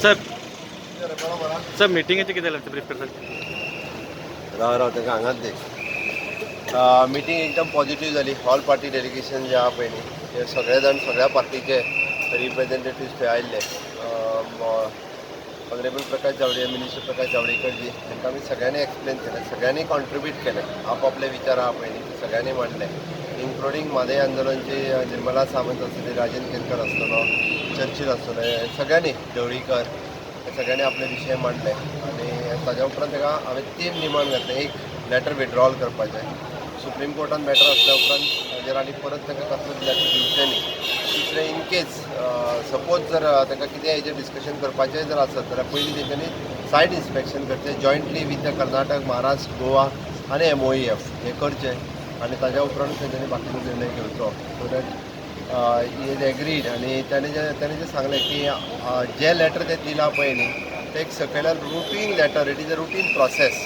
Sir, sir, मिटिंगेचें कितें जालें, brief करता? राव राव, ताका हांगाच दी. मिटींग एकदम पॉझिटिव्ह जाली. ऑल पार्टी डेलिगेशन जे आहा पळय न्ही, ते सगळे जाण, सगळ्या पार्टीचे रिप्रेझेंटेटिव्स थंय आयिल्ले. ऑनरेबल प्रकाश जावडेकर, मिनिस्टर प्रकाश जावडेकर जी, तांकां आमी सगळ्यांनी एक्सप्लेन केलें, सगळ्यांनी कॉन्ट्रिब्यूट केलें. आपापले विचार आहा पळय न्ही, ते सगळ्यांनी मांडले, इन्क्लुडींग म्हादय आंदोलनची निर्मला सामंत आसतली, राजन केरकर आसतलो, चर्चिल आसतलो, हे सगळ्यांनी, ढवळीकर, हे सगळ्यांनी आपले विशय मांडले. आनी ताज्या उपरांत ताका हांवें तीन डिमांड घातले. एक, लेटर विड्रॉल करपाचें. सुप्रीम कोर्टान मॅटर आसल्या उपरांत ताजेर आनी परत ताका कसलोच लेटर दिवचें न्ही. दुसरें, इन केस सपोज जर तांकां कितें हेजेर डिस्कशन करपाचें जर आसत जाल्यार पयलीं तेंच्यांनी सायट इन्स्पेक्शन करचें jointly with the Karnataka, Maharashtra, Goa आनी एमओईएफ, हें करचें आनी ताज्या उपरांत तेंच्यांनी बाकीचो निर्णय घेवचो. So that he is agreed. आनी ताणें जें सांगलें की जें लेटर तें दिलां पळय न्ही, तें एक सकयल्यान routine letter, it is a routine process.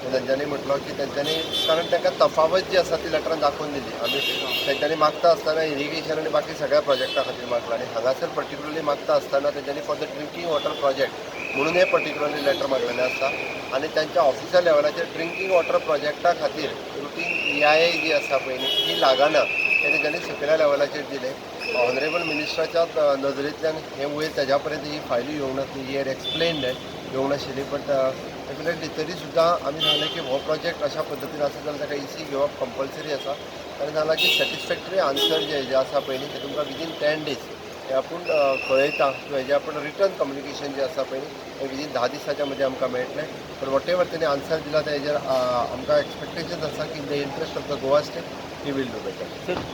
तेंच्यांनी म्हटलो की तेंच्यांनी, कारण तांकां तफावत जी आसा ती लेटरान दाखोवन दिली आमी. तेंच्यांनी मागता आसतना इरिगेशन आनी बाकी सगळ्या प्रोजेक्टा खातीर मागला आनी हांगासर पर्टिक्युलरली मागता आसतना तेंच्यांनी for the drinking water project म्हणून हें पर्टिक्युलरली लेटर मागलेलें आसा. आनी तांच्या ऑफिसर लेवलाचेर ड्रिंकींग वॉटर प्रोजेक्टा खातीर रुटीन ईआयए जी आसा पळय न्ही, ती लागना, हें तेंच्यांनी सकयल्या लेवलाचेर दिलें. ऑनरेबल मिनिस्टराच्या नजरेंतल्यान हें वयर तेज्या पर्यंत ही फायली येवंक नासली. ही हॅड एक्सप्लेन that येवंक नाशिल्ली, बट डेफिनेटली तरी सुद्दां आमी सांगलें की हो प्रोजेक्ट अशा पद्दतीन आसा जाल्यार ताका इसी घेवप कंपल्सरी आसा. ताणें सांगलां की सॅटिस्फॅक्टरी आन्सर जे जे आसा पळय न्ही, ते तुमकां विदीन 10 डेज हे आपूण कळयता. सो हेजें आपूण रिटन कम्युनिकेशन जें आसा पळय न्ही, हें विदीन 10 दिसाच्या मदीं आमकां मेळटलें. पण what ever तेणी आन्सर दिला, तेजेर आमकां एक्सपेक्टेशन आसा की in the interest of the Goa state he will do better. Sir.